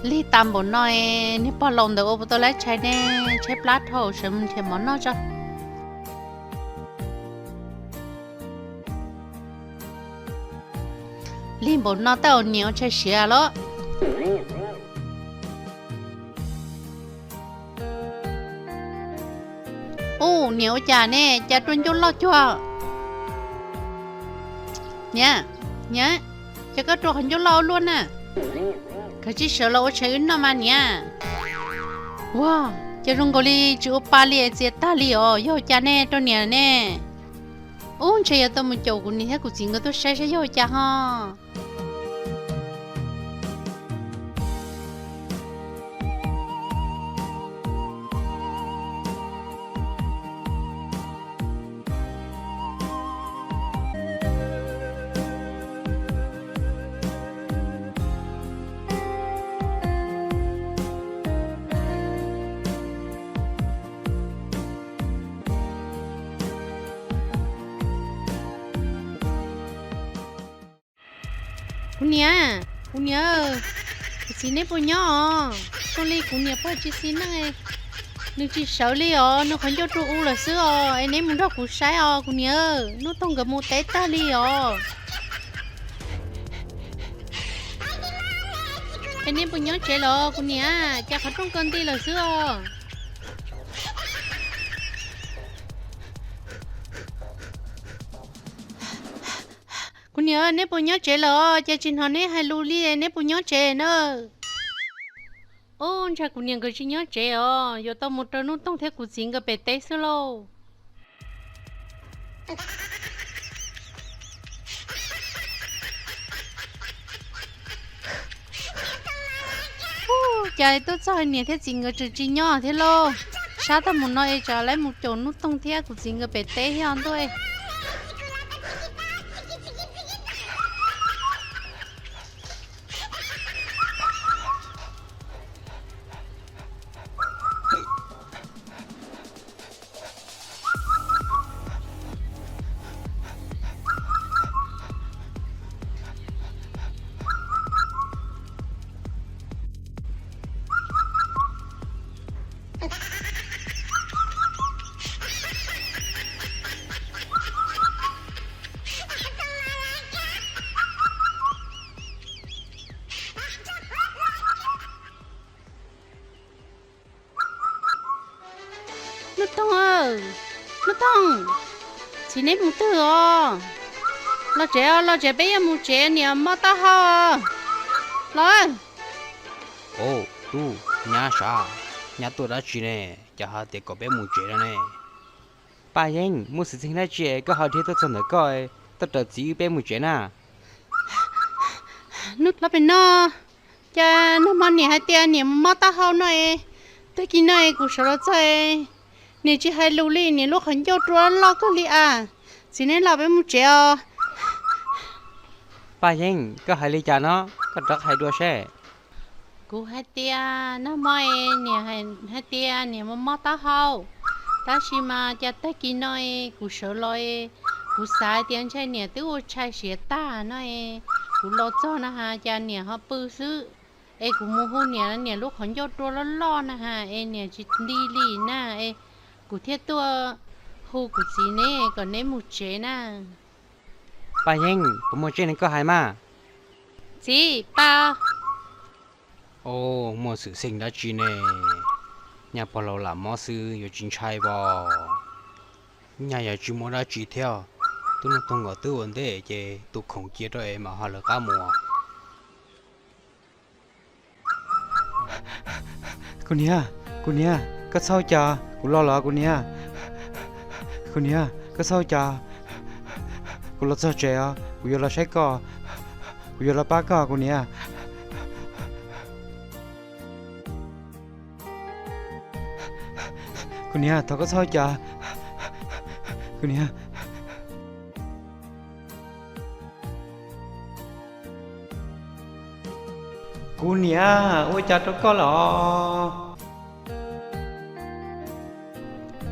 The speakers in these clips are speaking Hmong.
Lig tas npaum no, niag pog laus ntawd ua puas tau lab tshais ne, tshaib plab dhau, sawv mus nrhiav mov noj tso. Lig npaum no tab ua niam ua tshais siav los. Ub, niam ua cas ne, cas rua ncauj loj cuag? Niam, niam, cas koj rua qhov ncauj loj ua luaj na? Koj tsis sawv los ua tshais wb noj mas niam. Ua, cas zoo nkaus li tsis ua pa li es txias tag li os, yog cas ne rau niam ne? Ub, ntshe yuav tau mus caum kuv niam thiab kuv txiv nkawd tuaj saib saib yog cas ho. Kuv niam, kuv niam, kuv txiv neb puas nyob os? Zoo li kuv niam pog tsis xis neej, nws tsis sawv li os, nws qhov ncauj rua u lawm xwb os, es neb mus nrog kuv saib os kuv niam, Nub Toog nkawd mus teb tag li os. Es neb puas nyob tsev los kuv niam, cas qhov rooj kaw nti lawm xwb os. Kuv niam, neb puas nyob tsev lawm os? Cas tsis hnov neb hais lus li, neb puas nyob tsev na? Ub, ntshai kuv niam nkawd tsis nyob tsev os, yuav tau mus raws Nub Toog thiab kuv txiv nkawd pem teb xwb lauj. Ub, cas tuaj txog niam thiab txiv nkawd tseem tsis nyob thiab lauj. Sab tag mus no es tsam lawv mus caum Nub Toog thiab kuv txiv nkawd pem teb thiab ntuj. Nub Toog, Nub Toog, txiv neb mus twg os? Los tsev os, los tsev, peb yuav mus tsev, niam mob taub hau. Los. Au, tub, nyab sav, nyab tuaj dab tsi ne? Cas ho tias kom peb mus tsev no ne? Paj Yeeb, muaj xwm txheej dab tsi koj ho dhia tuaj txog ntawm koj, tuaj raws txiv wb peb mus tsev na? Nub, los pem no, cas nag hmo niam hais tias niam mob taub hau no es, tag kis no es kuv sawv los txog es niam tsis hais lus li, niam lub qhov ncauj rua loj kawg li as. Txiv, neb los peb mus tsev os. Paj Yeeb, koj hais li cas no? Koj rov hais dua seb. Kuv hais tias nag hmo es niam hais tias niam mob mob taub hau, tab sis mas cas tag kis no es kuv sawv los es kuv xav tias ntshe niam twb ua tshais siav tag no es kuv los txog na has cas niam ho pw xwb. Es kuv mus hu niam, niam lub qhov ncauj rua loj loj na has es niam tsis nti li na, es kuv thiaj tuaj hu kuv txiv neb kom neb mus tsev na. Paj Yeeb, puas muaj tseeb li koj hais mas? Txiv, Paj. Au, muaj xwm txheej dab tsi ne? Nyaj pog laus lam mob xwb yuav tsis ntshai pom. Nyaj yog tsis muaj dab tsi thiab, tub Nuj Toog nkawd twb ua ntej ces tu khoom cia rau es mam ho lawv qab mus. Kuv niam, kuv niam, koj txhob ua cas, kuv los los kuv niam. Kuv niam, koj txhob ua cas, kuv los txog tsev os, kuv yuav los saib koj, kuv yuav los pab koj kuv niam. Kuv niam, thov koj txhob ua cas, kuv niam. Kuv niam, ua cas rau koj lawm?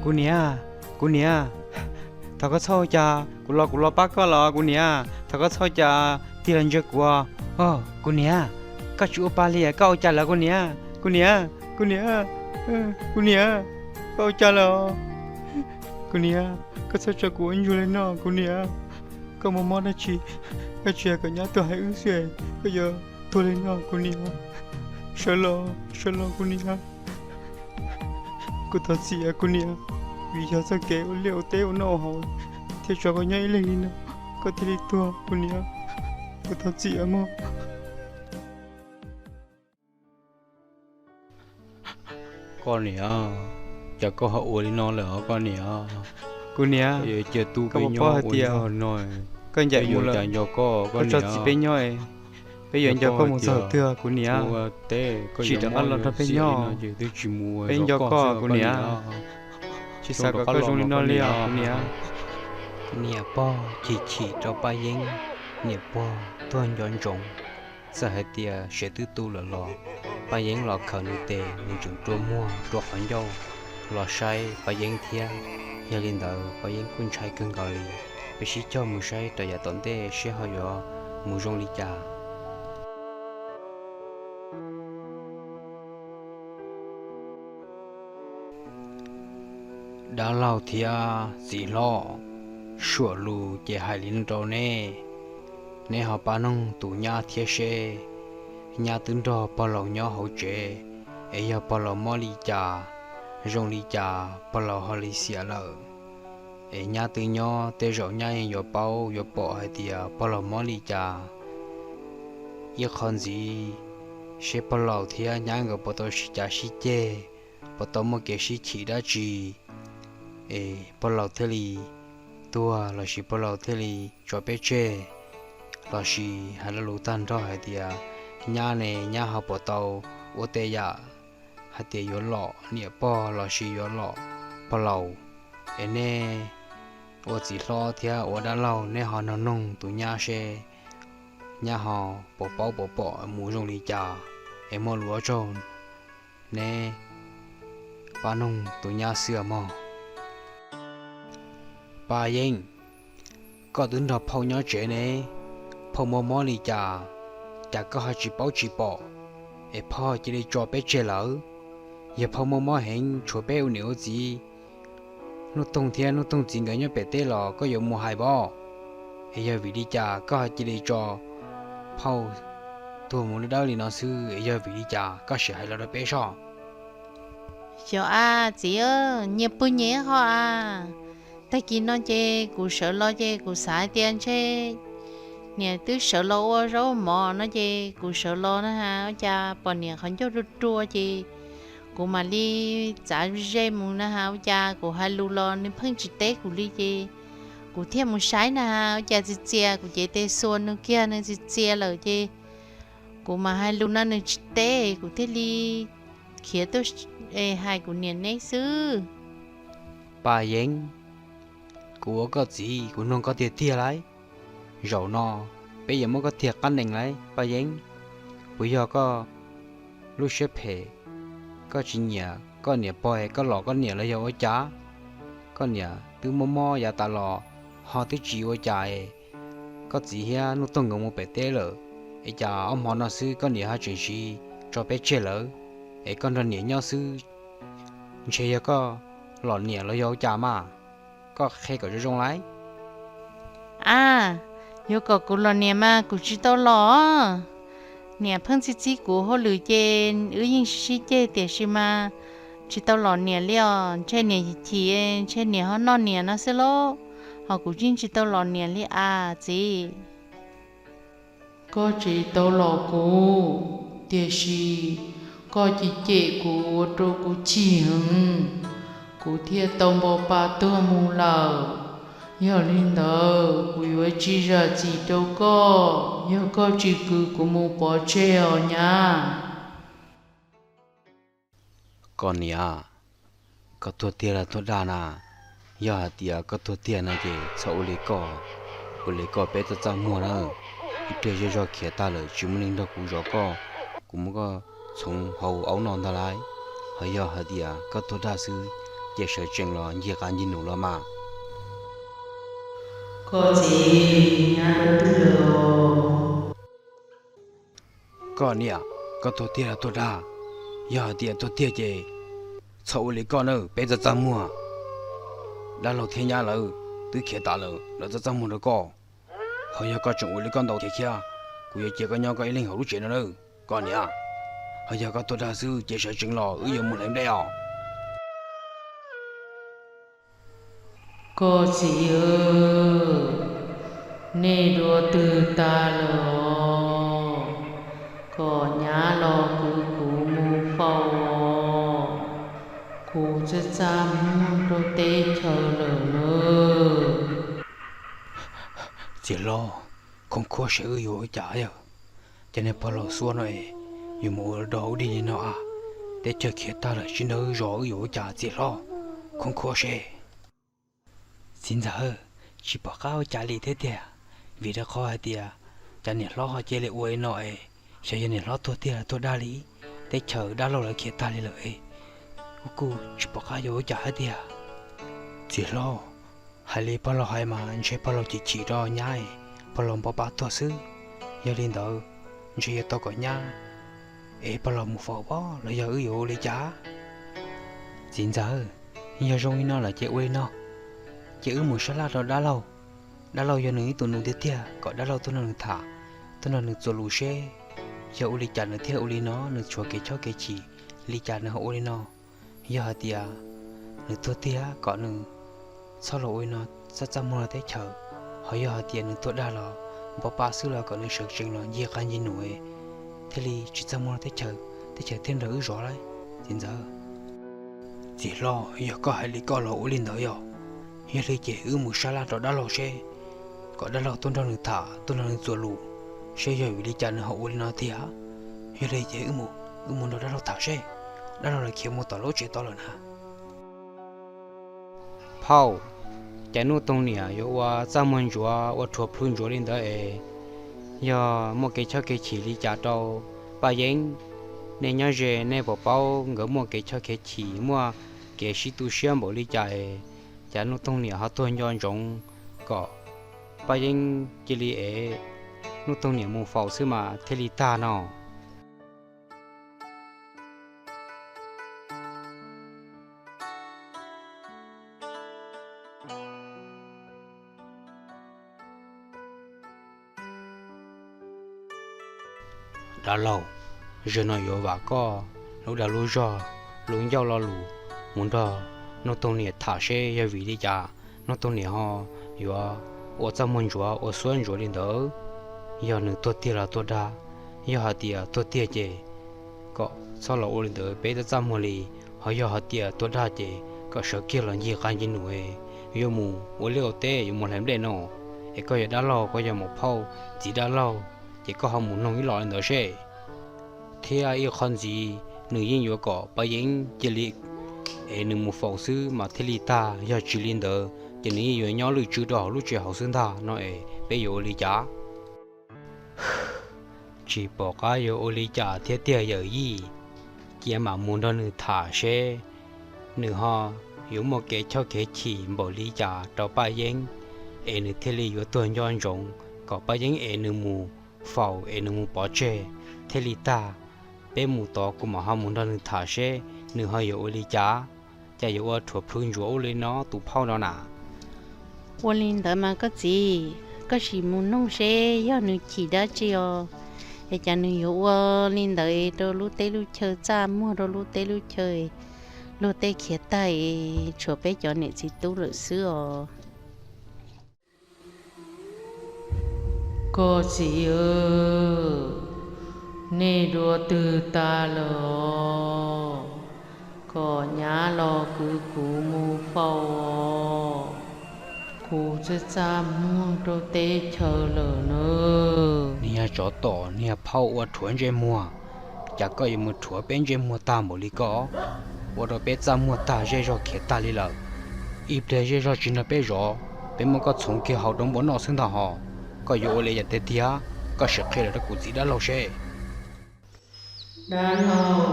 Kuv niam, kuv niam, thov koj txhob ua cas, kuv los kuv los pab koj los kuv niam, thov koj txhob ua cas, tig los ntsia kuv. Kuv niam, Koj tsis ua pa li, koj ua cas lawm kuv niam? Kuv niam, kuv niam, kuv niam, koj ua cas lawm? Kuv niam, koj txhob tso kuv ua ntsuag li no kuv niam. Koj mob mob dab tsi, koj tsis yog kom nyab tuag hais wb xwb, koj yuav tuag li no kuv niam. Sawv los, sawv los kuv niam. Kuv thov txim kuv niam, vim yog txoj kev ua liaj ua teb ua noj ua haus thiaj tso koj nyob ib leeg li no, koj thiaj li tuag kuv niam. Kuv thov txim mog. Koj niam, cas koj ho ua li no lawm os koj niam? Kuv niam, yuav cia tub peb nyob ua ntsuag no, koj ncaim mus lawm, cas nco koj, koj tso txim peb nyob, peb yuav nco koj mus txog twg kuv niam? Tsis rov qab los nrog peb nyob, peb nco koj kuv niam. Tsis xav kom koj zoo li no li os kuv niam. Niam pog chim chim rau Paj Yeeb, niam pog tuag nco ntsoov. Txawm hais tias sev twb tu lawm los Paj Yeeb los khaws nws tes, nws tseem rua muag rua qhov ncauj los saib Paj Yeeb thiab. Yog li ntawd Paj Yeeb kuj ntshai kawg nkaus li. Peb sib cog mus saib rau yav tom ntej seb ho yuav mus zoo li cas. Dab laug thiab txiv hlob, suam lus ces hais li no rau neb, neb ho pab noog tus nyab thiab seb nyab twb nrog pog laus nyob hauv tsev, es yog pog laus mob li cas, zoo li cas pog laus ho li xiam lawm. Es nyab twb nyob tej zaum nyab yeej yuav paub yuav pom hais tias pog laus mob li cas. Ib qho ntxiv, seb pog laus thiab nyab nkawd puas tau sib cav sib ceg, puas tau muaj kev sib chim dab tsi, es pog laus thiaj li tuag lossis pog laus thiaj li tso peb tseg, lossis hais lo lus tag nrho hais tias nyab ne nyab ho puas tau ua tej yam hais tias yuav lom niam pog lossis yuav lom pog laus. Es neb ua txiv hlob thiab ua dab laug neb ho nug noog tus nyab seb nyab ho puas paub puas pom mus zoo li cas, es muaj lus ua tsaug neb pab noog tus nyab xwb mog. Paj Yeeb, koj twb nrog phauj nyob tsev ne, phauj mob mob li cas, cas koj ho tsis paub tsis pom, es phauj cia li tso peb tseg lawm? Yog phauj mob mob heev tshuav peb ua niam ua txiv, Nuj Toog thiab Nuj Toog txiv nkawd nyob pem teb los koj yuav mus hais pom? Es yog vim li cas koj ho cia li tso phauj tuag mus dawb dawb li no xwb, es yog vim li cas koj sim hais los rau peb soj. Xyov a txiv, nyias pw nyias ho a. Tag kis no ces kuv sawv los ces kuv xav hais tias ntshe niam twb sawv los ua zaub mov no ces kuv sawv los na has, ua cas pom niam qhov ncauj rua rua ces kuv mam li txav ze mus na has, ua cas kuv hais lus los nws pheej tsis teb kuv li ces kuv thiaj mus saib na has, ua cas txias txias kuv cev tes xuas nws kiag nws txias txias lawm ces kuv mam hais lus no nws tsis teb kuv thiaj li khiav tuaj hais kuv niam neb xwb. Paj Yeeb, kuv ua koj txiv kuv nug koj tiag tiag lauj, zaum no peb yuav muab koj tiag qab nees lauj Paj Yeeb. Puas yog koj lub siab phem, koj tsis nyiam koj niam pog es koj lom koj niam los yog ua cas? Koj niam twb mob mob yav tas los ho twb tsis ua cas es koj txiv thiab Nuj Toog nkawd mus pem teb lawm, es cas ob hmo no xwb koj niam ho tseem sim tso peb tseg lawm, es koj nrog niam nyob xwb, ntshe yog koj lom niam los yog ua cas mas, koj qhia kom zoo zoo lauj. A, yuav kom kuv lom niam mas kuv tsis tau lom. Niam pheej txib txib kuv hauj lwm ces wb yeej sib sib ceg tiam sis mas tsis tau lom niam li os, ntshe niam chim, ntshe niam ho noj niam no xwb lauj, ho kuv yeej tsis tau lom niam li a txiv. Koj tsis tau lom kuv, tiam sis koj cem cem kuv ua rau kuv chim heev, kuv thiaj tau npau pa tuag mus lawm. Yog li ntawd kuv yuav tsis zam txim rau koj, yog koj tsis kwv kuv mus pov tseg os nyab. Koj niam, koj tuag tiag los tuag dag na? Yog hais tias koj tuag tiag no ces txhob ua li koj, ua li koj peb txaj txaj muag na. Ib pliag zej zog khiav tag lawm tsis muaj neeg nrog kuv zov koj, kuv muab koj txhoov hauv aub no ntag lauj. Ho yog hais tias koj tuag dag xwb ces sawv tsees los ncig qab ncig num los mas. Koj txiv, nyab twb twg lawm? Koj niam, Koj tuag tiag los tuag dag? Yog hais tias tuag tiag ces txhob ua li koj nawb, peb txaj txaj muag. Dab laug thiab nyab lawv twb khiav tas lawm, lawv txaj txaj muag rau koj. Ho yog koj tseem ua li koj ntau thiab, kuv yuav cia koj nyob koj ib leeg hauv lub tsev no nawb, koj niam. Ho yog koj tuag dag xwb ces sawv tsees los wb yuav mus hlais nplej os. Koj txiv, nej dua twg tag lawm? Kom nyab los kwv kuv mus faus, kuv txaj txaj muag rau teb chaws lawm nawb. Txiv hlob, khoom khuab seb wb yuav ua cas yawg. Cov niag pog laus xuab no es yuav mus ua dog ua dig li no a? Teb chaws khiav tag lawm tsis nrog wb zov wb yuav ua cas txiv hlob? Khoom khuab seb. Txiv ntxawm, tsis pom qab ua cas li thiab tiag, vim rau qhov hais tias cov niam hlob ho cia li ua li no es, xyov yog niam hlob tuag tiag los tuag dag li, teb chaws dab laug lawv khiav tag li lawm es, kuv kuj tsis pom qab yuav ua cas hais tiag. Txiv hlob, hais li pog laus hais mas ntshe pog laus chim chim rau nyab es pog laus npau pa tuag xwb. Yog li ntawd, ntshe yuav tau kom nyab es pog laus mus faus pob los yog wb yuav ua li cas? Txiv ntxawm, yog zoo li no lawm ces ua li no, ces wb mus sab laj rau dab laug. Dab laug yog nws ib tug nus tiag tiag, kom dab laug tuaj nrog nws tham, tuaj nrog nws txuas lus seb yog ua li cas nws thiaj ua li no, nws tshuav kev chob kev chim li cas nws ho ua li no. Yog hais tias nws tuag tiag kom nws txhob los ua li no txaj txaj muag rau teb chaws, ho yog hais tias nws tuag dag los npau pa xwb los kom nws sawv tsees los ncig qab ncig num thiaj li tsis txaj muag rau teb chaws, teb chaws thiaj nrog wb zov lauj txiv ntxawm. Txiv hlob, yog koj hais li koj los ua li ntawd yog. Yog li ces wb mus sab laj rau dab laug seb, kom dab laug tuaj nrog nws tham, tuaj nrog nws txuas lus, seb yog vim li cas nws ho ua li no tiag. Yog li ces wb mus, wb mus nrog dab laug tham seb, dab laug lawv khiav mus tom lub tsev tod lawm na. Phauj, cas Nuj Toog niam yuav ua txaj muag ntsuav ua rhuav plhu ntsuav li ntawd es, yog muaj kev choj kev chim li cas rau Paj Yeeb? Nej nyob ze nej puas paub nkawd muaj kev choj kev chim, muaj kev sib tu siab npaum li cas es, cas Nuj Toog niam ho tuag nco ntsoov kom Paj Yeeb cia li ev Nuj Toog niam mus faus xwb mas thiaj li tag no? Dab laug, zaum no yuav vam koj lub dag lub zog, lub ncauj lo lus mus nrog Nuj Toog niam tham seb yog vim li cas Nuj Toog niam ho yuav ua txaj muag ntsuav ua xuab ntsuav li ntawd. Yog nws tuag tiag los tuag dag, yog hais tias tuag tiag ces kom txhob los ua li ntawd peb txaj txaj muag li, ho yog hais tias tuag dag ces kom sawv kiag los ncig qab ncig num, yuav mus ua liaj ua teb yuav mus hlais nplej no, es koj yog dab laug koj yog muam phauj txiv dab laug, ces koj ho mus noog ib los li ntawd seb. Thiab ib qho ntxiv nws yeej yuav kom Paj Yeeb cia li es nws mus faus xwb mas thiaj li tag, yog tsis li ntawd ces nws yeej yuav nyob lwj tswj rau hauv lub tsev hauv xwb ntag no es peb yuav ua li cas? Tsis pom qab yuav ua li cas thiab tiag yawm yij, cia mam mus nrog nws tham seb nws ho yuav muaj kev choj kev chim npaum li cas rau Paj Yeeb es nws thiaj li yuav tuag nco ntsoov kom Paj Yeeb es nws mus faus es nws mus pov tseg thiaj li tag. Peb mus tod kuv mam ho mus nrog nws tham seb nws ho yuav ua li cas, cas yuav ua rhuav plhu ntsuav ua li no tus phauj no na. Ua li ntawd mas koj txiv, koj sim mus noog seb yog nws chim dab tsi os, es cas nws yuav ua li ntawd rau lub teb lub chaw, txaj muag rau lub teb lub chaw, luag tej khiav tag, tshuav peb cov niam txiv tub lawm xwb os. Koj txiv, nej dua twg tag lawm? Kom nyab los kwv kuv mus faus, kuv txaj txaj muag rau teb chaws lawm na. Niag tsov tom niag phauj ua rhuav ntsej muag, cas koj yuav mus rhuav peb ntsej muag tag npaum li koj, ua rau peb txaj muag tag zej zog khiav tag li lawm. Ib pliag zej zog tsis nrog peb zov, peb muab koj txhoov kiag hau rau npua noj xwb ntag hos. Koj yuav ua li cas tiag tiag, koj sim qhia los rau kuv txiv dab laug seb. Dab laug,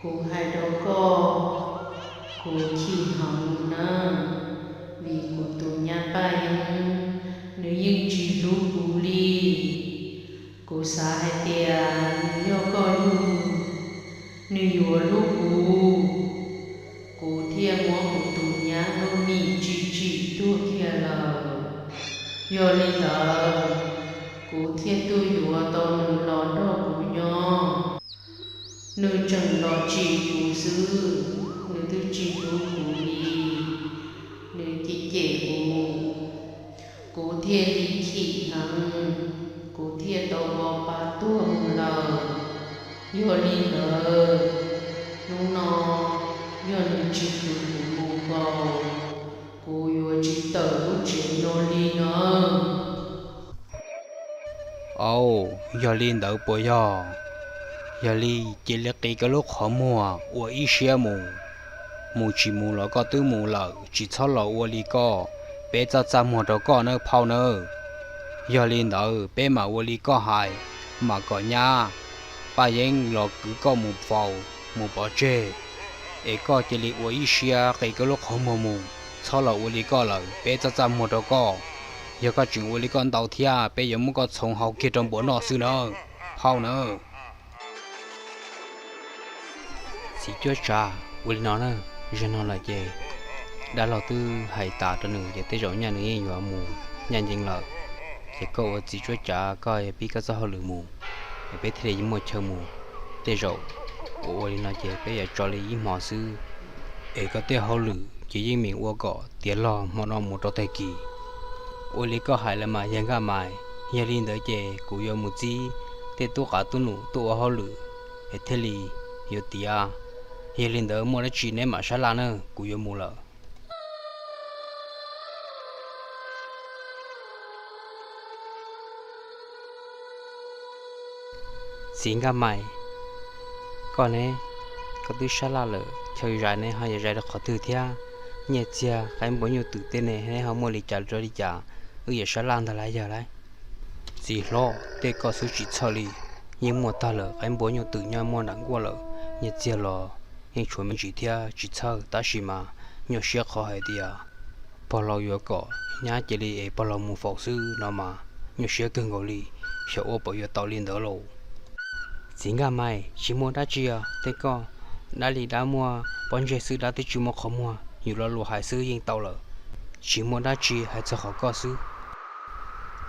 kuv hais rau koj, kuv chim heev na, vim kuv tus nyab Paj Yeeb, nws yeej tsis hlub kuv li. Kuv xav hais tias nws yog yuav hlub kuv, kuv thiaj muab kuv tus nyab hnub nim tsim tsim tuag kiag lawm. Yog li ntawd, kuv thiaj tuaj yuav tau nws los nrog kuv nyob. Nws tseem los tsim kuv xwb, nws twb tsis hlub kuv li. Nws cem cem kuv, kuv thiaj li chim heev, kuv thiaj tau vau pa tuag mus lawm. Yog li ntawd, hnub no yog nws tsis kwv kuv mus nkaus, kuv yuav tsis tawm lub tsev no li nawb. Au, yog li ntawd puas yog? Yog li cia li qi koj lub qhov muag ua ib siab mus. Mus tsis mus los koj twb mus lawm, tsis txhob los ua li koj, peb txaj txaj muag rau koj nawb phauj nawb. Yog li ntawd peb mam ua li koj hais, mam kom nyab Paj Yeeb los kwv koj mus faus mus pov tseg, es koj cia li ua ib siab qi koj lub qhov muag mus, txhob los ua li koj lawm, peb txaj txaj muag rau koj. Yog koj tseem ua li koj ntau thiab, peb yuav muab koj txhoov hau kiag rau npua noj xwb nawb, phauj nawb. Txiv cuab tsav, ua li no na, zaum no lawm ces dab laug twb hais tas rau nws ces tej zaum nyaj nws yeej yuav mus nyaj ncees lawm. Ces koj ua txiv cuab tsav, koj pib koj txoj hauj lwm mus, es peb thiaj li muaj chaw mus. Tej zaum ua ua li no ces peb yuav tso li ib hmo xwb, es koj tej hauj lwm ces yeej meem ua kom tiav log hmo no mus rau tag kis. Ua li koj hais lawm mas yawg Nkaj Mais, yog li ntawd ces kuv yuav mus txib tej tub qav tub num tuaj ua hauj lwm, es thiaj li yuav tiav. Yog li ntawd muaj dab tsi neb mam sab laj na, kuv yuav mus lawm. Txiv Nkaj Mais, koj ne, koj twb sab laj lawm, chaw zais ne ho yuav zais rau qhov twg thiab? Nyiaj txiag qaib npua nyuj twm tej ne neb ho muaj li cas rau li cas, wb yuav sab laj ntag lauj yawg lauj. Txiv hlob, tej koj xwb tsis txhawj li, yeej muaj tag lawm, qaib npua nyuj twm nyob muaj nram nkuaj lawm, nyiaj txiag los yeej tshuav me ntsis thiab tsis txhawj, tab sis mas nyuaj siab qhov hais tias pog laus yuav kom nyab cia li es pog laus mus faus xwb no mas nyuaj siab kawg nkaus li, xyov ua puas yuav tau li ntawd lauj. Txiv Nkaj Mais, tsis muaj dab tsi os, tej koj dab li dab muaj pob ntseg xwb, dab twb tsis muaj qhov muag, yus lo lus hais xwb yeej tau lawm, tsis muaj dab tsi, hais txog qhov koj xwb.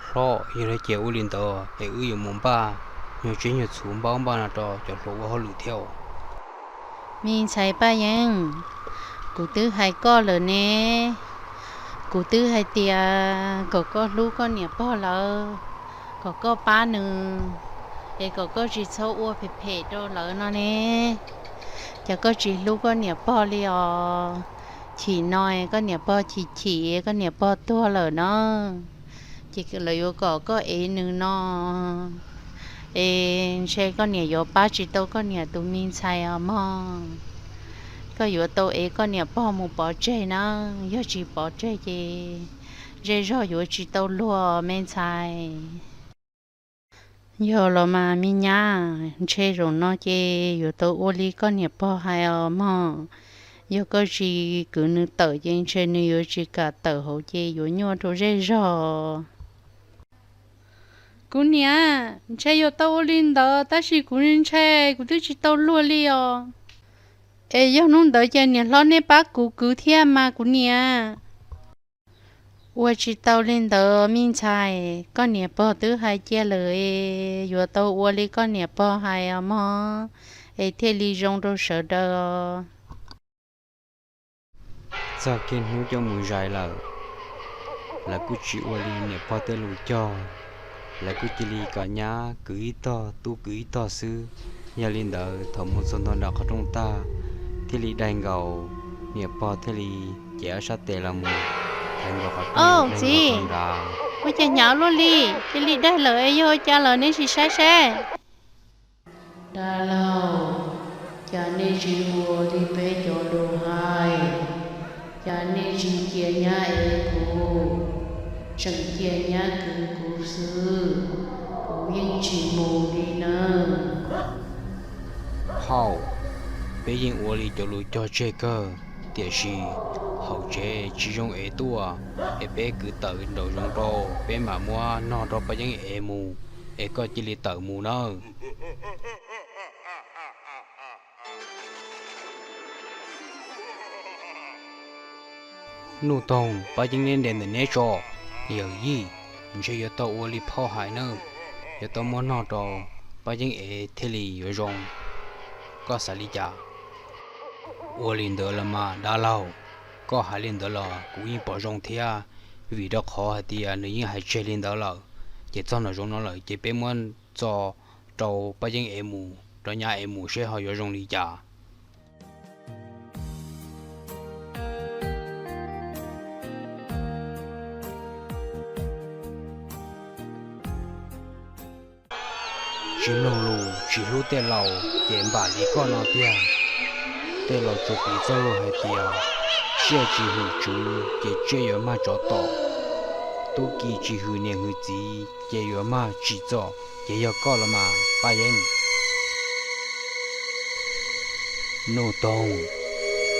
Hlob, yog li ces ua li ntawd es wb yuav mus npaj nyuag tsiab nyuag txhuv npaj npaj no rau cov hluas ua hauj lwm thiab. Me ntxhais Paj Yeeb, kuv twb hais koj lawm ne, kuv twb hais tias kom koj hlub koj niam pog lawv, kom koj pab nws, es kom koj tsis txhob ua phem phem rau lawv no ne. Cas koj tsis hlub koj niam pog li os? Chim no koj niam pog chim chim, koj niam pog tuag lawm no, ces lawv yuav kom koj ev nws no, es ntshe koj niam yuav pab tsis tau koj niam tus me ntxhais os mog. Koj yuav tau ev koj niam pog mus pov tseg na, yog tsis pov tseg ces zej zog yuav tsis tau luag me ntxhais. Yog los mas me nyab, ntshe zaum no ces yuav tau ua li koj niam pog hais os mog. Yog koj tsis kwv nws tawm ces ntshe nws yuav tsis kam tawm hauv ces yuav nyuaj rau zej zog. Kuv niam, ntshe yuav tau ua li ntawd tab sis kuv ntshai kuv twb tsis tau luag li os. Es yog hnub ntawd ces niam hlob nej pab kuv kwv thiab mas kuv niam. Ua tsis tau li ntawd me ntxhais, koj niam pog twb hais cia lawm es yuav tau ua li koj niam pog hais os mog, es thiaj li zoo rau sawv daws os. Txog kiag hnub coj mus zais lawm, lawv kuj tsis ua li niam pog tej lus cog, lawv kuj cia li kom nyab kwv ib tog tub kwv ib tog xwb. Yog li ntawd thaum mus txog ntua nram qhov rooj tag, thiaj li daig nkaus, niam pog thiaj li cev ob sab tes los mus hais nkaus qhov rooj, txiv, ua cas hnyav luaj li, cia li daig lawm es yog ua cas lawm neb sim saib seb. Dab laug, cas nej tsis ua li peb cov lus hais? Cas nej tsis cia nyab ev kuv, tseem cia nyab kwv kuv xwb? Kuv yeej tsis mus li nawb. Phauj, peb yeej ua li cov lus cog tseg kawg, tiam sis hauv tsev tsis zoo ev tuaj, es peb kwv tawm nraum zoov rau, peb mam muab nog rau Paj Yeeb ev mus, es koj cia li tawm mus nawb. Nuj Toog, Paj Yeeb neb nres ntawm neb tso. Yawm yij, ntshe yuav tau ua li phauj hais nawb, yuav tau muab nog rau Paj Yeeb ev thiaj li yuav zoo. Koj xav li cas? Ua li ntawd los mas dab laug, koj hais li ntawd los kuv yeej pom zoo thiab, vim rau qhov hais tias nws yeej hais tseg li ntawd lawm, ces txog nram zoov no lawm ces peb muab txo rau Paj Yeeb ev mus, rau nyab ev mus seb ho yuav zoo li cas. Tsis mloog lus tsis hlub tej laus ces npam li koj no tiag. Tej laus tsuas piv txoj lus hais tias, tsiaj tsis hwm tswv ces tsiaj yuav mag tsov tom, tub ki tsis hwm niam hwm txiv ces yuav mag tsim txom, ces yog koj los mas Paj Yeeb. Nuj Toog,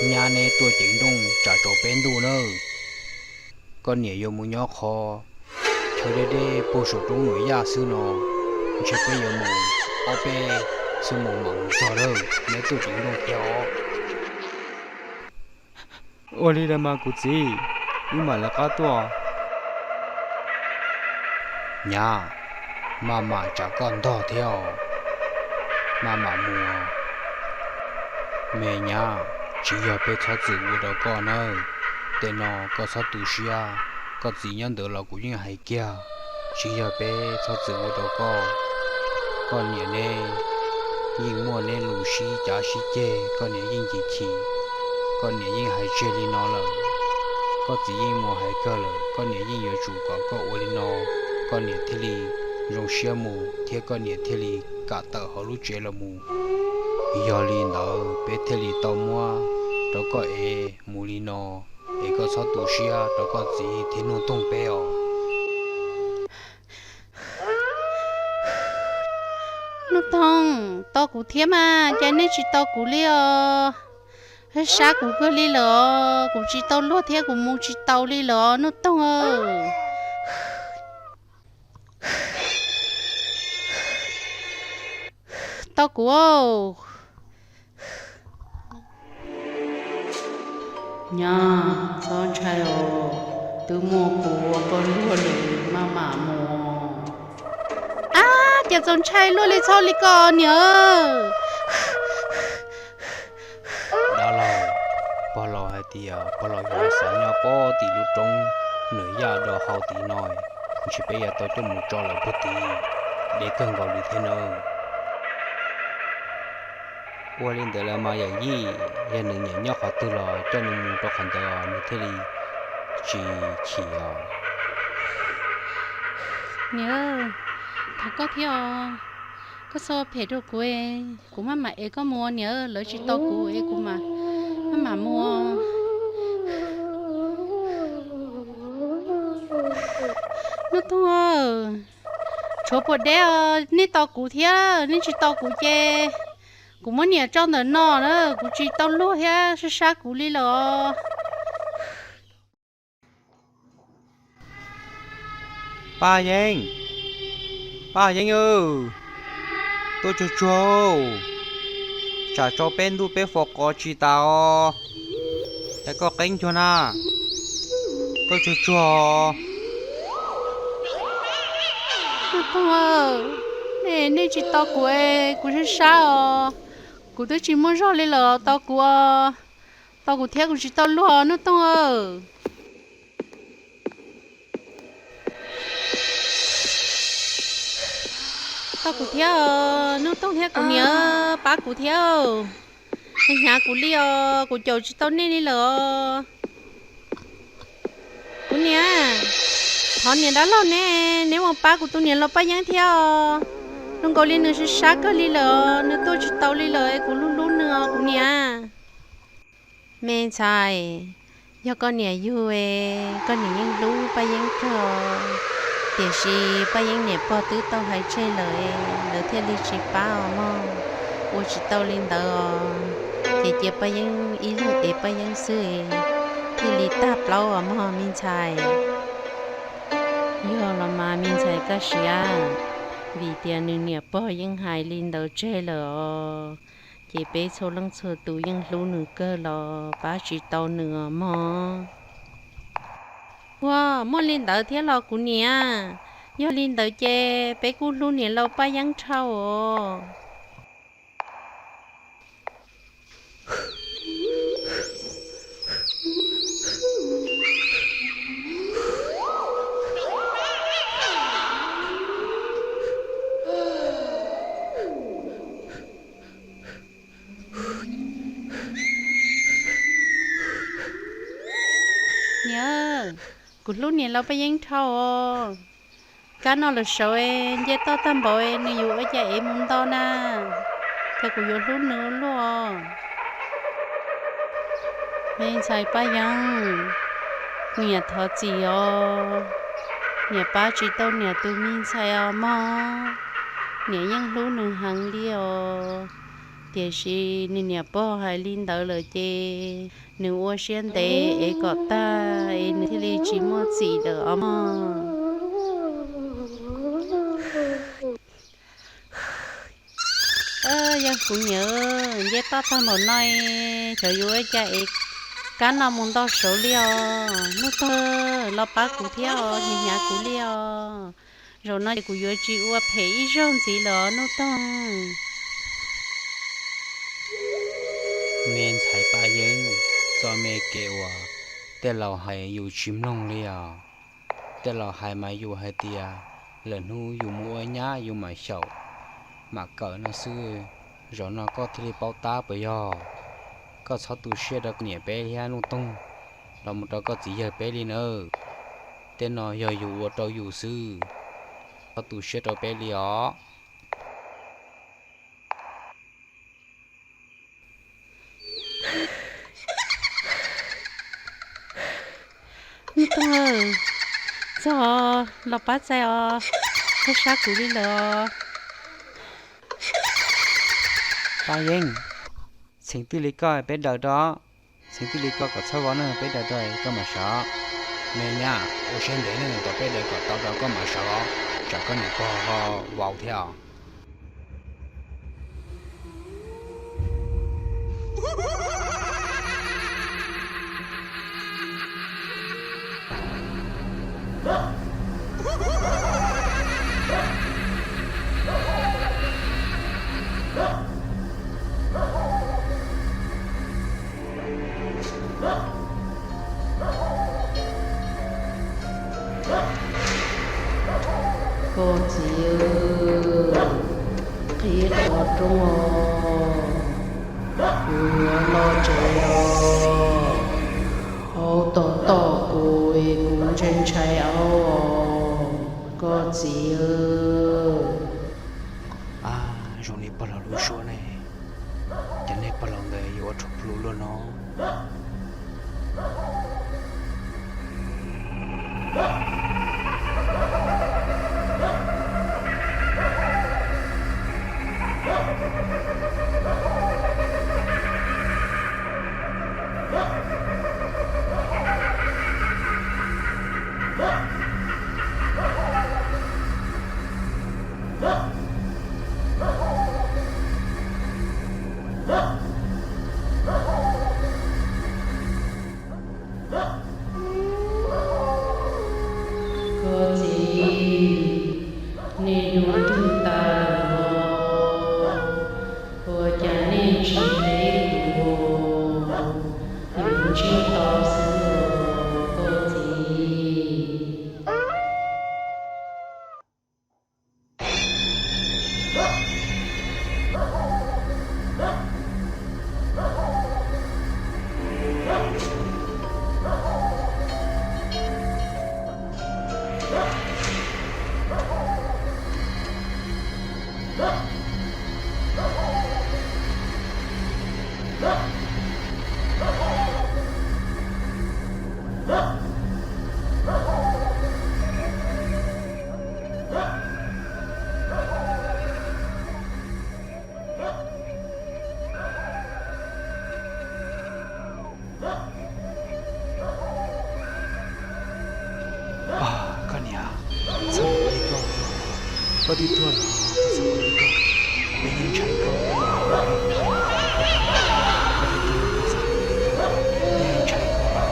nyab neb tuaj ceev nrooj tsam tsaus peb ntuj nawb. Koj niam yuav mus nyob qhov chaw deb deb puag saum roob Nuam Yaj xwb no, ntshe peb yuav mus ob peb xuab moos mam mus txog lawm, neb tuaj ceev nrooj thiab os. Ua li los mas kuv txiv, wb mam lawv qab tuaj. Nyab, maj mam tsav koj ntog thiab os, maj mam mus. Me nyab, tsis yog peb txhob txwm ua rau koj nawb, tej no koj txhob tu siab, koj txiv nyob ntawd los kuv yeej hais kiag, tsis yog peb txhob txwm ua rau koj. Koj niam neb yeej muaj neb lus sib cav sib ceg, koj niam yeej chim chim, koj niam yeej hais tseg li no lawm. Koj txiv yeej mus hais kawg lawm, koj niam yeej yuav tsum kom koj ua li no, koj niam thiaj li zoo siab mus thiab koj niam thiaj li kam tawm hauv lub tsev los mus. Yog li ntawd peb thiaj li tau muab rau koj ev mus li no, es koj txhob tu siab rau koj txiv thiab Nuj Toog peb os. Nuj Toog, tos kuv thiab mas, cas nej tsis tos kuv li os? Sab kuv kawg li lawm os, kuv tsis tau luag thiab kuv mus tsis tau li lawm os Nuj Toog. Tos kuv. Nyab, txhob ntshai os, twb muaj kuv ua koj luag lawm, maj mam mus. Ab, cas txaus ntshai luaj li, txhob li ko niam. Dab laug, pog laus hais tias pog laus yuav xav nyob pem tim lub roob Nuam Yaj rau hauv tid no, ntshe peb yuav tau coj mus tso lawm puag tid, deb kawg nkaus li thiab nawb. Ua li ntawd los mas yawm yij, yog nws nyiam nyob qhov twg los coj nws mus rau qhov ntawd nws thiaj li tsis chim os. Niam, thov koj thiab os, koj txhob phem rau kuv, kuv maj mam ev koj mus niam, lawv tsis tos kuv es kuv maj mam mus. Nuj Toog, tshuav puas deb os, nej tos kuv thiab, nej tsis tos kuv ces kuv muab niam tso ntawm no na, kuv tsis tau luag thiab, sab sab kuv li lawm os. Paj Yeeb, Paj Yeeb, tuaj tsuag tsuag, tsam tsaus peb ntuj peb fo qos tsis tas os, cas koj qeeb cuag na, tuaj tsuag tsuag. Nuj Toog, nej tsis tos kuv, kuv sab sab os, kuv twb tsis muaj zog li lawm, tos kuv, tos kuv thiab, kuv tsis tau luag Nuj Toog. Tos kuv thiab, Nuj Toog thiab kuv niam, pab kuv thiab, hnyav kuv li os, kuv caum tsis tau nej li lawm os. Kuv niam, thov niam dab laug neb, neb mus pab kuv tus niam laus Paj Yeeb thiab os. Zoo nkaus li nws sab sab kawg li lawm os, nws tuaj tsis tau li lawm, kuv hlub hlub nws os kuv niam. Me ntxhais, yog koj niam yug, koj niam yeej hlub Paj Yeeb kawg, tiam sis Paj Yeeb niam pog twb tau hais tseg lawm, lawv thiaj li tsis pab os mog. Ua tsis tau li ntawd os, ces cia Paj Yeeb ib leeg ev Paj Yeeb xwb, thiaj li tag plaub os mog me ntxhais. Yog los mas me ntxhais Kaj Siab, vim tias nws niam pog yeej hais li ntawd tseg lawm os, ces peb txhua leej txhua tus yeej hlub nws kawg los pab tsis tau nws os mog. Ua, muaj li ntawd thiab los kuv niam? Yog li ntawd ces peb kuj hlub niam laus Paj Yeeb dhau os. Niam, kuv hlub niam laus Paj Yeeb dhau os. Kab no lawm saud nce toj tag npaum, nws yuav ua cas ev mus nto na? Ces kuv yuav hlub nws ua luaj. Me ntxhais Paj Yeeb, niam thov txim os. Niam pab tsis tau niam tus me ntxhais os mog. Niam yeej hlub nws heev li os. Tiam sis nws niam pog hais li ntawd lawm ces nws ua siab ntev es kom tag es nws thiaj li tsis muaj txim lawm os mog. Yog kuv niam, nce toj tag npaum no, xyov yuav ua cas es kab no mus nto saud li os. Nuj Toog, los pab kuv thiab os, hnyav hnyav kuv li os. Zaum no ces kuv yuav tsis ua phem ib zaug ntxiv lawm os Nuj Toog. Me ntxhais Paj Yeeb, txoj me kev uas tej laus hais yus tsis mloog li os. Tej laus hais mas yus hais tias lwm hnub yus mus ua nyab yus mam xyaum mam kawm no xwb. Zaum no koj thiaj li paub tab puas yog? Koj txhob tu siab rau koj niam peb thiab Nuj Toog, los mus rau koj txiv yawg peb li nawb. Tej no yog yus ua rau yus xwb, txhob tu siab rau peb li os. Nuj Toog, txog los pab txais os, txhob sab kuv li lawm os. Paj Yeeb, txheem tij li koj peb daws rau, txheem tij li koj kom txhob vau na, peb daws rau koj mam sawv. Me nyab, ua siab ntev na, kom peb daws kom tau rau koj mam sawv os, tsam koj niam pog ho vau thiab os. Koj txiv, qhib qhov rooj os, kuv yuav los tsev os. Hauv tom tom kuv, kuv ntshai ntshai os, koj txiv. Ab, zoo li pog laus lub suab ne, ces nej pog laus ntawd yuav ua rhuav plhu luaj no. Koj txiv, nej dub ntswg tas lawm los? Ua cas nej tsis hleb kuv, kuv ntswg tau xwb los koj txiv? Koj niam, txhob ua li koj, koj twb tuag los koj txhob ua li koj, peb yeej ntshai koj, koj twb tuag los koj txhob ua li koj, peb yeej ntshai koj.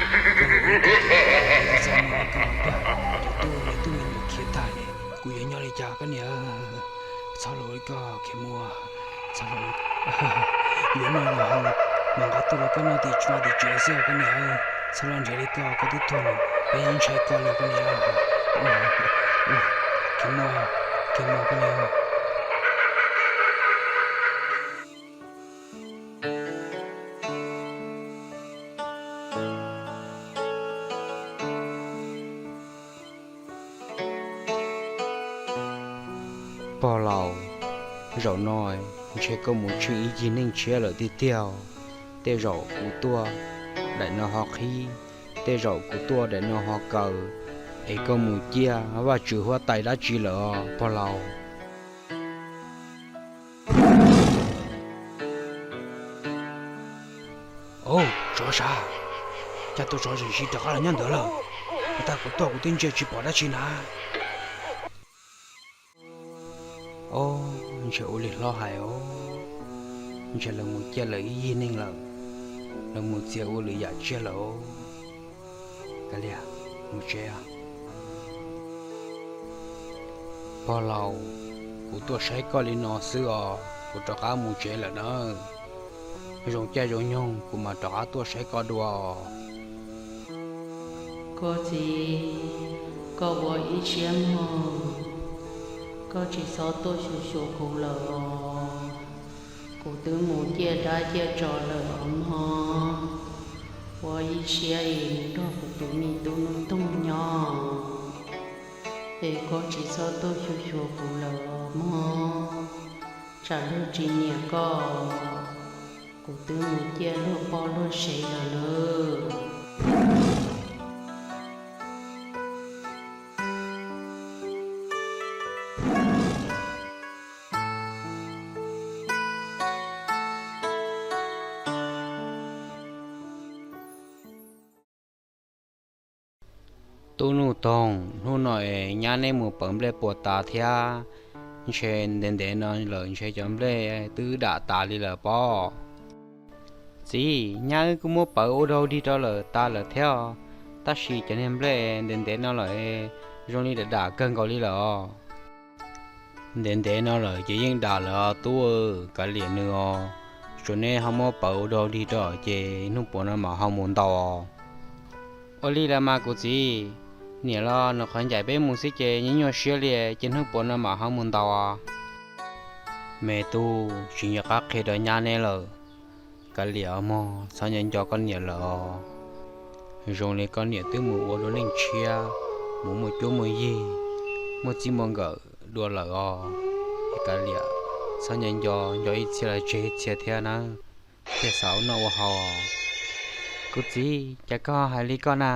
Koj los ua tau txaj muag li koj, cov tub me tub me nyuam khiav tag li, kuv yuav nyob li cas koj niam? Txhob los ua li koj Khiav Muas, txhob los, yuav noj yuav haus los mas nqa tuaj rau koj noj tim tsev tim tsev xwb koj niam. Txhob los nrhiav li koj, koj twb tuag lawm, peb yeej ntshai koj li koj niam. Khiav Muas, Khiav Muas koj niam. Pog laus, zaum no ntshe koj mus tsheej ib yig neej tshiab lawm tiag tiag. Tej zaum kuv tuaj daim no ho qhib, tej zaum kuv tuaj daim no ho kaw, es koj mus ciaj Vajtswv huab tais dab tsi lawm os pog laus? Au, tsov sav, cas tus tsov tseem sim rov qab los nyob ntawd lawm? Ua cas kuv tuaj kuv twb ntsia tsis pom dab tsi na. Au, ntshe ua li hlob hais os, ntshe lawv mus ciaj lawv ib yig neeg lawm, lawv mus txiav ua lwm yam tsiaj lawm. Kav liam, mus tsev. Pog laus, kuv tuaj saib koj li no xwb os, kuv rov qab mus tsev lawm nawb. Zoo caij zoo nyoog kuv mam rov qab tuaj saib koj dua os. Koj txiv, koj ua ib siab mog, koj tsis txhob tuaj xyuas xyuas kuv lawm os. Kuv twb mus ciaj dab ciaj tsov lawm os mog. Ua ib siab es nrog kuv tus me tub Nuj Toog nyob, es koj tsis txhob tuaj xyuas xyuas kuv lawm os mog. Tsam luag tsis nyiam koj, kuv twb mus ciaj luag poj luag sev lawm nawb. Tub Nuj Toog, hnub no es nyab neb mus pawv nplej puas tas thiab, ntshe ntev ntev no lawm ntshe cov nplej twb dam tas li lawm pob. Txiv, nyab wb kuj muab pawv ua dog dig rau lawm tas lawm thiab, tab sis cov niag nplej ntev ntev no lawm zoo li dam dam kawg nkaus li lawm os. Ntev ntev no lawm ces yeej dam lawm os tub, kav liam nws os. Tsuas neb ho muab pawv ua dog dig rau ces hnub puav no mam ho mus ntaus os. Ua li los mas kuv txiv, niam los nws qhov ncaim peb mus xwb ces nyuaj nyuaj siab li, ces hnub puav no mam ho mus ntaus os. Me tub, tsis nco qab qhia rau nyab neb lawm. Kav liam os mog, txhob nco nco koj niam lawm os. Zoo li koj niam twb mus ua dua neej tshiab, mus muaj cuab muaj yig, muaj txij muaj nkawm dua lawm os. Kav liam, txhob nco nco, nco ib txhia los tseg ib txhia thiab na, thiaj xav ua noj ua haus. Kuv txiv, cas koj hais li koj na?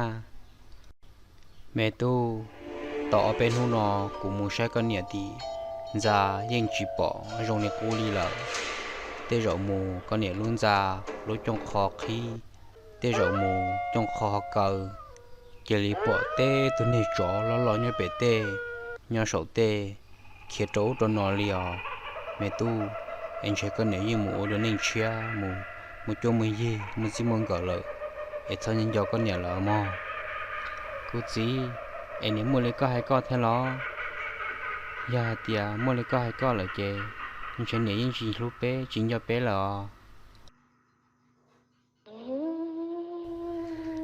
Me tub, tau ob peb hnub no kuv mus saib koj niam tim ntxa yeej tsis pom zoo li qub li lawm. Tej zaum mus koj niam lub ntxa lub cooj qho qhib, tej zaum mus cooj qho ho kaw, cia li pom teb tug niag tsov loj loj nyob pem tej, nyob saum tej, khiav rau ub rau no li os. Me tub, es ntshe koj niam yeej mus ua dua neej tshiab mus, muaj cuab muaj yig, muaj txij muaj nkawm lawm, es txhob nco nco koj niam lawm mog. Kuv txiv, es niam muaj li koj hais koj thiab los? Yog hais tias muaj li koj hais koj lawm ces ntshe niam yeej tsis hlub peb tsis nco peb lawm os.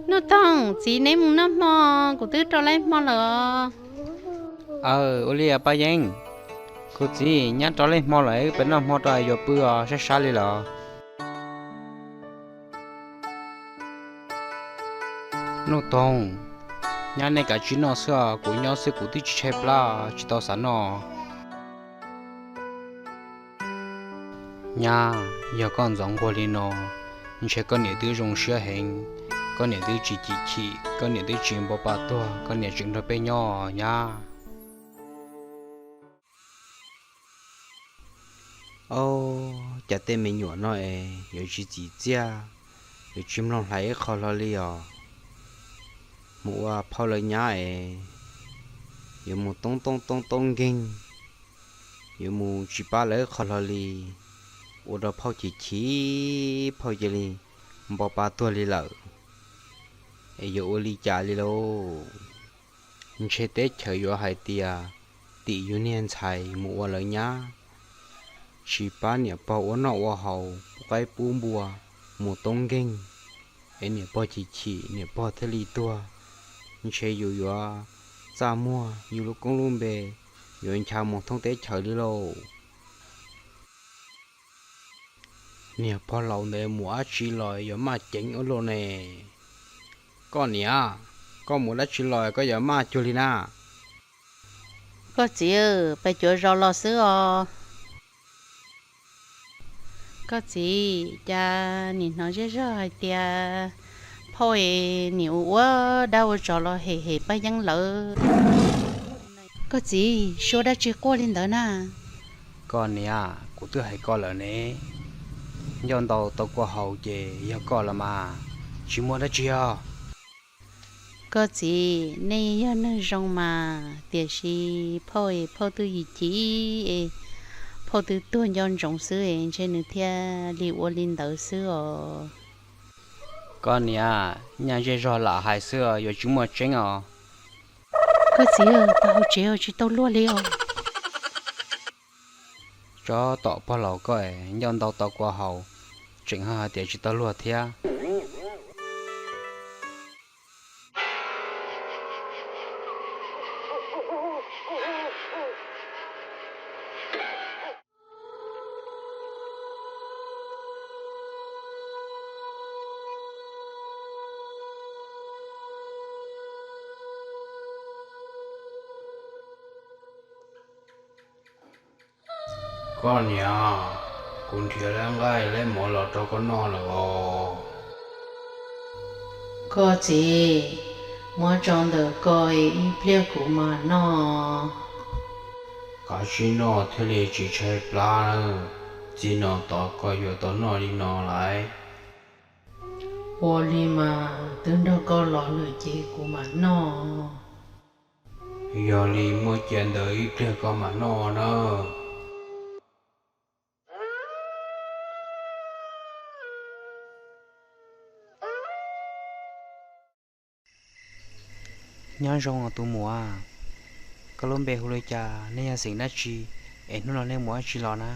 Nuj Toog, txiv neb mus noj hmo, kuv twb rau leej hmo lawm os. Aw, ua li Paj Yeeb, kuv txiv nyab rau leej hmo lawm, wb pem noj hmo rau yuav pw os, sab sab li lawm. Nuj Toog, nyab nej kav tsij noj xwb os, kuv nyob xwb kuv twb tsis tshaib plab, tsis tau xav noj. Nyab, yog koj ntxov nquag li no, ntshe koj niam twb zoo siab heev, koj niam twb tsis chim chim, koj niam twb tsis npau pa tuag, koj niam tseem nrog peb nyob nyab. Au, cas tej me nyuam no es yuav tsis txim txiaj, yuav tsis mloog hlais ib qho hlo li os. Mus ua phauj lawv nyab es yuav mus toob toob toob toob nkeeg, yuav mus tsis pab lawv ib qho hlo li, ua rau phauj chim chim, phauj cia li npau pa tuag li lawm. es yuav ua li cas li lauj? Ntshe teb chaws yuav hais tias tim yus niag ntxhais mus ua lawv nyab, tsis pab niam pog ua noj ua haus, pub qaib pub npua, mus toob nkeeg, es niam pog chim chim niam pog thiaj li tuag. Ntshe yus yuav txaj muag yus lub koob lub npe, yuav ncha mus thoob teb chaws li lauj. Niag pog laus ntawd mus dab tsi los yuav maj ceev ua luaj ne? Koj niam, koj mus dab tsi los koj yuav maj cuag li na? Koj txiv, pes cuav zos los xwb os. Koj txiv, cas nim hnov zej zog hais tias phauj es nim ua ua dab ua tsov los hem hem Paj Yeeb lawv. Koj txiv, suab dab tsi quaj li ntawd na? Koj niam, kuv twb hais koj lawm ne, ncauj ntau tau kua haus ces yog koj los mas, tsis muaj dab tsi os. Koj txiv, nej yog neeg zoo mas, tiam sis phauj es phauj twb yim chim es phauj twb tuag nco ntsoov xwb es ntshe nws thiaj li ua li ntawd xwb os. Koj niam, nyaj zej zog lam hais xwb yuav tsis muaj tseeb os. Koj txiv, tau hauv tsev tsis tau luag li os. Tsob tom pog laus koj, ncauj ntau tau kua haus, tseem ho hais tias tsis tau luag thiab. Koj niam, kuv nrhiav lab nqaij lab mov los rau koj noj lawm os. Koj txiv, muab tso ntawm ko, ib pliag kuv mam noj. Kav tsij noj thiaj li tsis tshaib plab, txij no tod koj yuav tau noj li no lawm. Ua li mas, twb nrog koj los lawm ces kuv mam noj. Yog li muab cia ntawd ib pliag koj mam noj na. Nyob zoo os tus muam, koj lub npe hu li cas, nej yog xeem dab tsi, es hnub no nej mus dab tsi los na?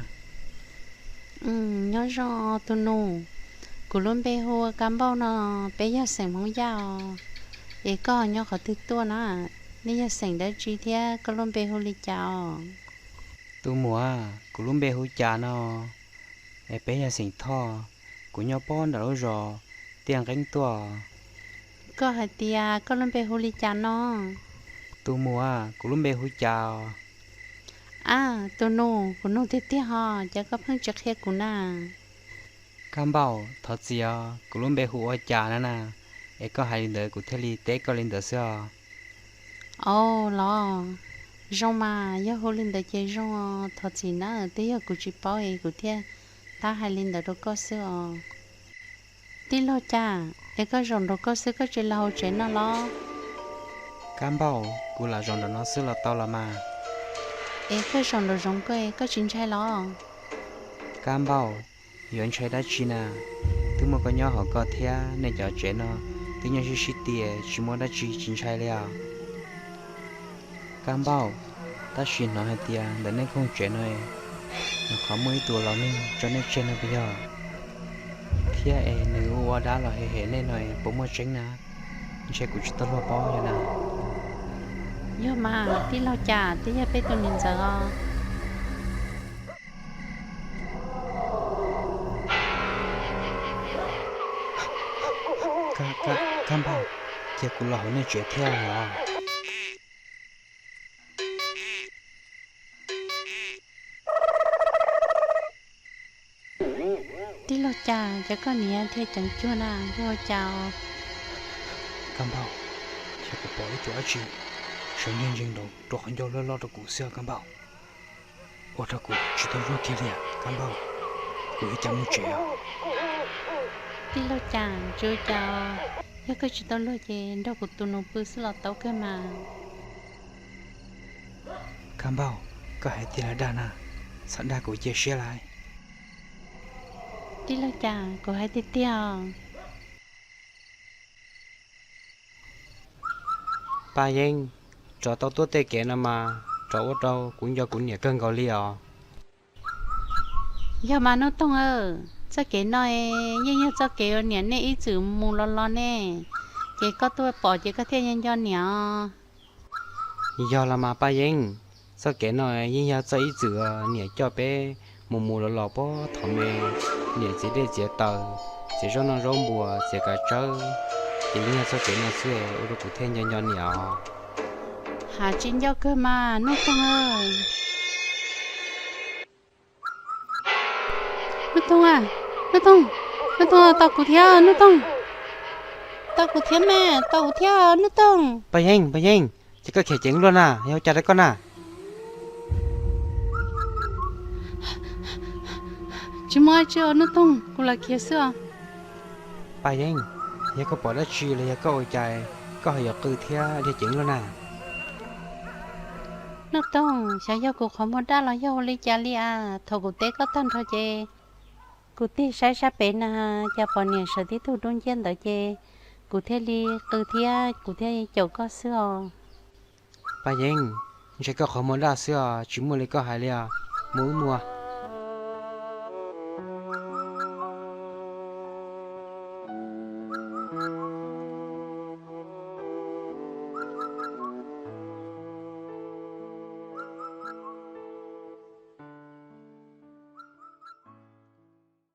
Nyob zoo tus nus, kuv lub npe hu ua Kab Npauj no, peb yog xeem Hmoob Yaj os. Es koj nyob qhov twg tuaj na? Nej yog xeem dab tsi thiab koj lub npe hu li cas os? Tus muam, kuv lub npe hu Cas no, es peb yog xeem Thoj, kuv nyob pob nram lub zos Tiaj Nqeeb tuaj. Koj hais tias koj lub npe hu li cas no? Tus muam, kuv lub npe hu Cas os. Ab, tus nus, kuv nug tiag tiag hos, cas koj pheej tsis qhia kuv na? Kab Npauj, thov txim os, kuv lub npe hu ua Cas na na, es koj hais li ntawd kuv thiaj li teb koj li ntawd xwb os. Au los, zoo mas, yog hu li ntawd ces zoo os, thov txim na, twb yog kuv tsis paub es kuv thiaj tab hais li ntawd rau koj xwb os. Tij laug Cas, es koj zaum nraud koj xwb koj tsis los hauv tsev no los? Kab Npauj, kuv lam zaum nraum no xwb los tau los mas. Es koj zaum nraum zoov koj, koj tsis ntshai los? Kab Npauj, yuav ntshai dab tsi na, twb muaj koj nyob hauv koj thiab, nej cov tsev no twb nyob sib sib tias tsis muaj dab tsi tsis ntshai li os. Kab Npauj, tab sis hnov hais tias ntawm nej koog tsev no, nws qhov muaj ib tug laus neeg tso nej tseg no puas yog? Thiab es nws ua ua dab los hem hem nej no puas muaj tseeb na? Ntshe kuv tsis tau luag paub yog na. Yog mas, tij laug Cas, twb yog peb tus niam ntxawm os. Kab Npauj, cia kuv los hauv nej tsev thiab los. Tij laug Cas, cas koj niam thiaj ceev cuag na, yog ua cas os? Kab Npauj, yog kuv pom ib tug dab tsi sawv ntsees ntsees nraud rau qhov ncauj loj loj rau kuv xwb os Kab Npauj. Ua rau kuv tsis tau luag kiag li Kab Npauj, kuv yuav cas mus tsev os? Tij laug Cas, tsis ua cas os, yog koj tsis tau luag ces nrog kuv tus nus pw xwb los tau kawg mas. Kab Npauj, koj hais tiag los dag na, txhob dag kuv cia siab lauj. Tij laug Cas, kuv hais tiag tiag os. Paj Yeeb, tsov tau tuaj tej kev no mas tsov ua rau kuv nco kuv niam kawg nkaus li os. Yog mas Nuj Toog, txoj kev no yeej yog txoj kev uas niam nej ib txwm mus los los ne, ces koj tuaj pom ces koj thiaj nco nco niam os. Yog los mas Paj Yeeb, txoj kev no yeej yog txoj ib txwm uas niam coj peb mus mus los los puag thaum me, niam txiav dej txiav taws, txiav zaub noj zaub npua, txiav kav tsawb, ces yeej yog txoj kev no xwb ua rau kuv thiaj nco nco niam os. Has tsis nco kawg mas Nuj Toog. Nuj Toog, Nuj Toog, Nuj Toog, tos kuv thiab Nuj Toog. Tos kuv thiab mas, tos kuv thiab Nuj Toog. Paj Yeeb, Paj Yeeb, ces koj khiav ceev luaj na, yog ua cas rau koj na? Tsis muaj dab tsi os Nuj Toog, kuv lam khiav xwb os. Paj Yeeb, yog koj pom dab tsi los yog koj ua cas koj ho yuav qw thiab dhia ceev luaj na? Nuj Toog, xyov yog kuv qhov muag daj los yog ua li cas li as, thaum kuv teb koj tag nrho ces kuv tig saib sab pem na, cas pom niam sawv tib tug dub nciab ntawd ces kuv thiaj li qw thiab kuv thiaj caum koj xwb os. Paj Yeeb, ntshe koj qhov muag daj xwb os, tsis muaj li koj hais li os. Mus wb mus.